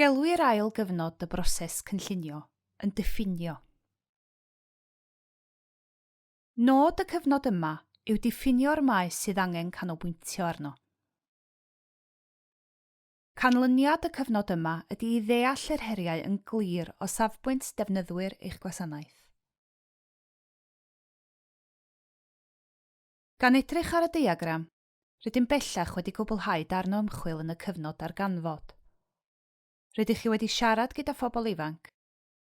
Gelwir ail gyfnod y broses cynllunio yn diffinio. Nod y cyfnod yma yw diffinio'r maes sydd angen canolbwyntio arno. Canlyniad y cyfnod yma ydy i ddeall yr heriau yn glir o safbwynt defnyddwyr eich gwasanaeth. Gan edrych ar y deiagram, Rydym bellach wedi cwblhau darn o ymchwil yn y cyfnod darganfod. Rydych chi wedi siarad gyda phobl ifanc,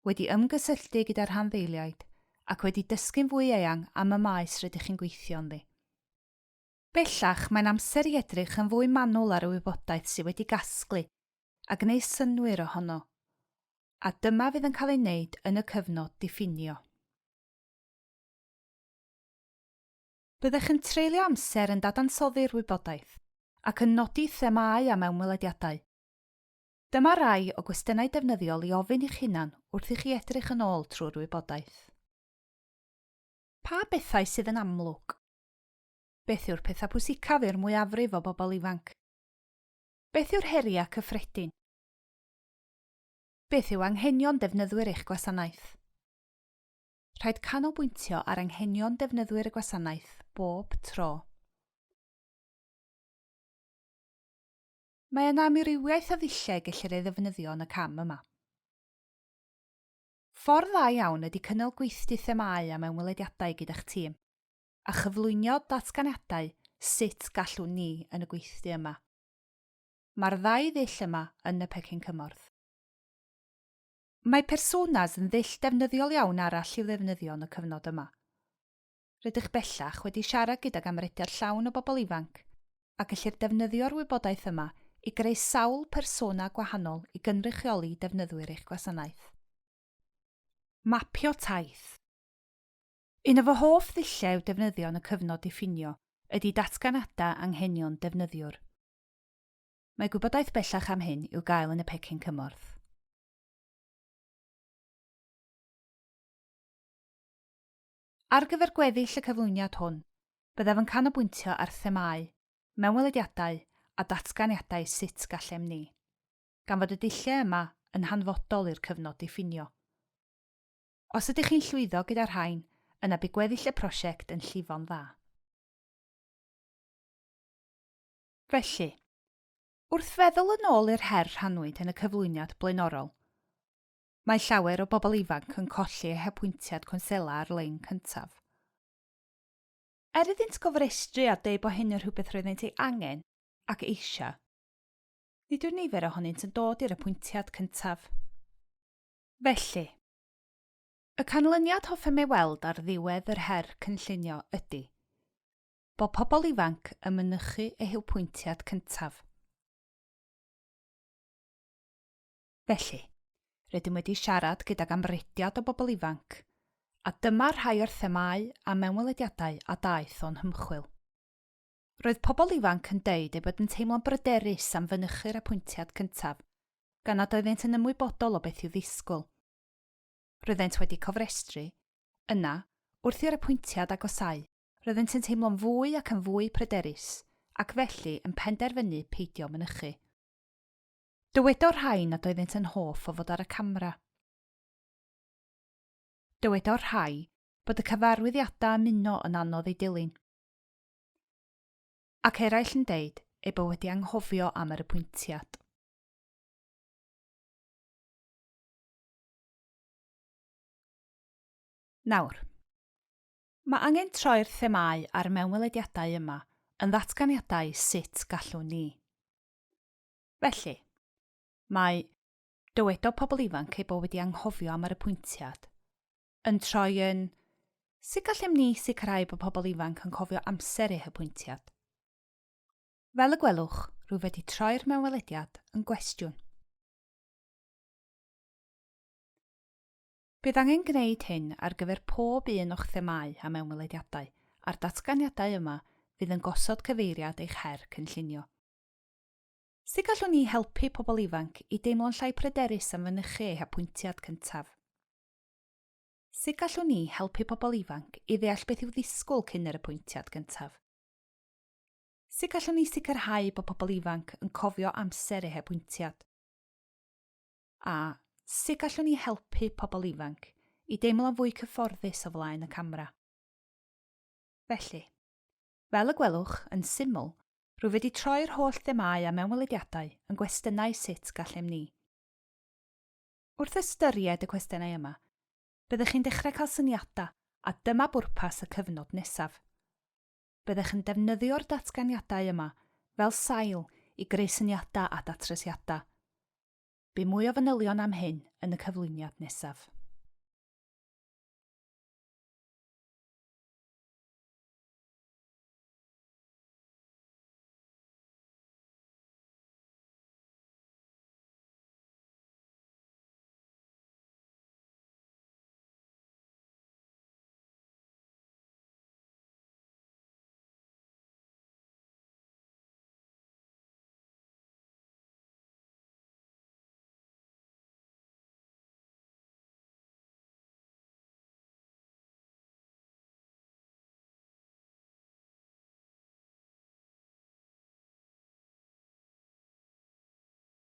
wedi ymgysylltu gyda rhanddeiliaid ac wedi dysgu'n fwy eang am y maes rydych chi'n gweithio ynddi. Bellach, mae'n amser i edrych yn fwy manwl ar y wybodaeth sydd wedi gasglu a gwneud synnwyr ohono. A dyma fydd yn cael ei wneud yn y cyfnod diffinio. Byddech yn treulio amser yn dadansoddi'r wybodaeth ac yn nodi themâu a mewnwelediadau. Dyma rai o gwestiynau defnyddiol i ofyn i'ch hunan wrth i chi edrych yn ôl trwy'r wybodaeth. Pa bethau sydd yn amlwg? Beth yw'r pethau pwysicaf i'r mwyafrif o bobl ifanc? Beth yw'r heriau cyffredin? Beth yw anghenion defnyddwyr eich gwasanaeth? Rhaid canolbwyntio ar anghenion defnyddwyr y gwasanaeth bob tro. Mae yna amrywiaeth o ddulliau gellir ei ddefnyddio yn y cam yma. Ffordd dda iawn ydy cynnal gweithdy themâu a mewnwelediadau gyda'ch tîm, a chyflwyno datganiadau sut gallwn ni yn y gweithdy yma. Mae'r ddau ddull yma yn y pecyn cymorth. Mae personas yn ddull defnyddiol iawn arall i'w ddefnyddio yn y cyfnod yma. Rydych bellach wedi siarad gydag amrediad llawn o bobl ifanc, a gellir defnyddio'r wybodaeth yma i greu sawl persona gwahanol i gynrychioli defnyddwyr eich gwasanaeth. Mapio taith. Un o fy hoff ddulliau i'w defnyddio yn y cyfnod diffinio ydy datganiadau anghenion defnyddiwr. Mae gwybodaeth bellach am hyn i'w gael yn y pecyn cymorth. Ar gyfer gweddill y cyflwyniad hwn, byddaf yn canolbwyntio ar themâu, mewnwelediadau a datganiadau sut gallem ni, gan fod y dulliau yma yn hanfodol i'r cyfnod diffinio. Os ydych chi'n llwyddo gyda'r rhain, yna bydd gweddill y prosiect yn llifo'n dda. Felly, wrth feddwl yn ôl i'r her rhannwyd yn y cyflwyniad blaenorol, mae llawer o bobl ifanc yn colli eu hapwyntiad cwnsela ar-lein cyntaf. Er iddynt gofrestru a deud bod hyn yn rhywbeth roeddent ei angen ac eisiau, nid yw nifer ohonynt yn dod i'r apwyntiad cyntaf. Felly, y canlyniad hoffem ei weld ar ddiwedd yr her cynllunio ydy bod pobl ifanc yn mynychu eu hapwyntiad cyntaf. Felly, rydym wedi siarad gydag amrediad o bobl ifanc, a dyma rhai o'r themâu a mewnwelediadau a daeth o'n hymchwil. Roedd pobl ifanc yn deud eu bod yn teimlo'n bryderus am fynychu'r apwyntiad cyntaf, gan nad oeddent yn ymwybodol o beth i'w ddisgwyl. Roeddent wedi cofrestru, yna, wrth i'r apwyntiad agosáu, Roeddent yn teimlo'n fwy ac yn fwy pryderus, ac felly yn penderfynu peidio mynychu. Dywedodd rhai nad oeddent yn hoff o fod ar y camera. Dywedodd rhai bod y cyfarwyddiadau ymuno yn anodd eu dilyn. Ac eraill yn deud eu bod wedi anghofio am yr apwyntiad. Nawr, Mae angen troi'r themâu a'r mewnwelediadau yma yn ddatganiadau sut gallwn ni. Felly, mae 'Dywedodd pobl ifanc eu bod wedi anghofio am yr apwyntiad' yn troi yn 'Sut gallem ni sicrhau bod pobl ifanc yn cofio amser eu hapwyntiad? Fel y gwelwch, rwyf wedi troi'r mewnwelediad yn gwestiwn. Bydd angen gwneud hyn ar gyfer pob un o'ch themâu a mewnwelediadau, a'r datganiadau yma fydd yn gosod cyfeiriad eich her cynllunio. Sut gallwn ni helpu pobl ifanc i deimlo'n llai pryderus am fynychu eu hapwyntiad cyntaf? Sut gallwn ni helpu pobl ifanc i ddeall beth i'w ddisgwyl cyn yr apwyntiad cyntaf? Sut gallwn ni sicrhau bod pobl ifanc yn cofio amser eu hapwyntiad? A sut gallwn ni helpu pobl ifanc i deimlo'n fwy cyfforddus o flaen y camera? Felly, fel y gwelwch, yn syml, rwyf wedi troi'r holl themâu a mewnwelediadau yn gwestiynau sut gallem ni. Wrth ystyried y cwestiynau yma, byddech chi'n dechrau cael syniadau a dyma bwrpas y cyfnod nesaf. Byddech yn defnyddio'r datganiadau yma fel sail i greu syniadau a datrysiadau. Bu mwy o fanylion am hyn yn y cyflwyniad nesaf.